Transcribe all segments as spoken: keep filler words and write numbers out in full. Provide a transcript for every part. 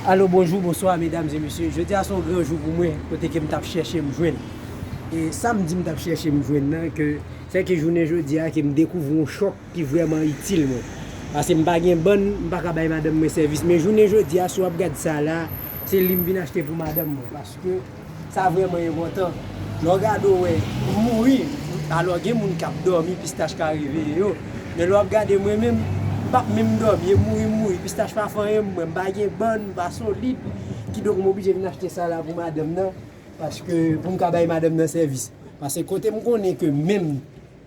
Alo, bonjou, bonswa, medam e mesye. Jodi a se yon gran jou pou mwen, kote ke m t ap chèche m jwenn. E sa m di m t ap chèche m jwenn nan, ke se ke jounen jodi a ke m dekouvri yon chòk ki vrèman itil mwen. Paske m pa gen bann, m pa ka bay madanm mwen sèvis. Men jounen jodi a, si w ap gad sa la, se li m vin achte pou madanm mwen. Paske sa vrèman enpòtan. Lè w gade w wè, m mouri. Alò, gen moun k ap dòmi, pistach ka reveye yo. Men lè w ap gade mwen menm, m p ap menm dòmi, e mouri m mouri. Pistach pa fè anyen pou mwen, m pa gen bann, m pa solid. Kidonk, m oblije vin achte sa la pou madanm nan, paske pou m ka bay madanm nan sèvis. Paske kote m konnen ke menm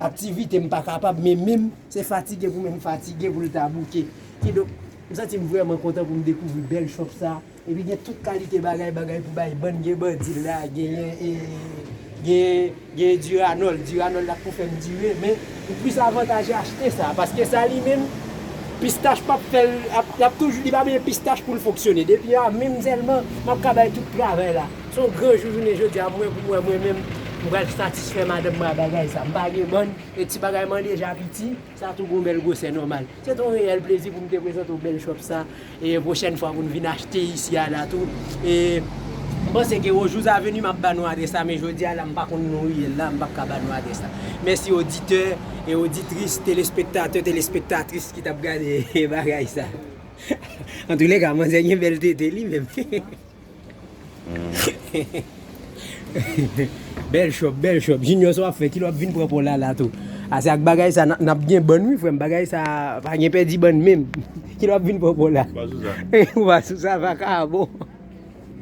aktivite m pa kapab, men menm se fatige pou menm fatige pou l ta bouke. Kidonk, m santi m vrèman kontan pou m dekouvri bèl shop sa. Epi gen tout kalite bagay, bagay pou bay bann, gen bandi la, genyen, e, gen, gen diranòl, diranòl la pou fè m dire, men m plis avantaje achte sa, paske sa li menm, pistach p ap fè l, ap, l ap toujou, li pa bezwen pistach pou l fonksyone. Depi a menm sèlman, m ap ka bay tout travay la. Se yon gran jou jounen jodi a, mwen pou mwen, mwen menm, m pral satisfè madanm mwen a bagay sa. M pa gen bann, e ti bagay mwen deja piti, sa tou gon bèl gwosè nòmal. Se te yon reyèl plezi pou m te prezante w bèl shop sa. E pwochèn fwa pou n vin achte isi a la tou. E m panse ke o jou a veni, m ap ba nou adrès la, men jodi a la, m pa konn non riyèl la, m p ap ka ba nou adrès la. Mèsi oditè e oditris, telespektatè, telespektatris ki t ap gade bagay sa. Antouleka, manzè gen bèl tete li menm. Bèl shop, bèl shop. Junior, sa w ap fè? Kilè w ap vin pran pa w la, la tou? Ase ak bagay sa, n ap, n ap gen bann, wi, frè m. Bagay sa, pa gen pèdi bann menm. Kilè w ap vin pran pa w la? Ou pa sou sa. Ou pa sou sa, vakabon.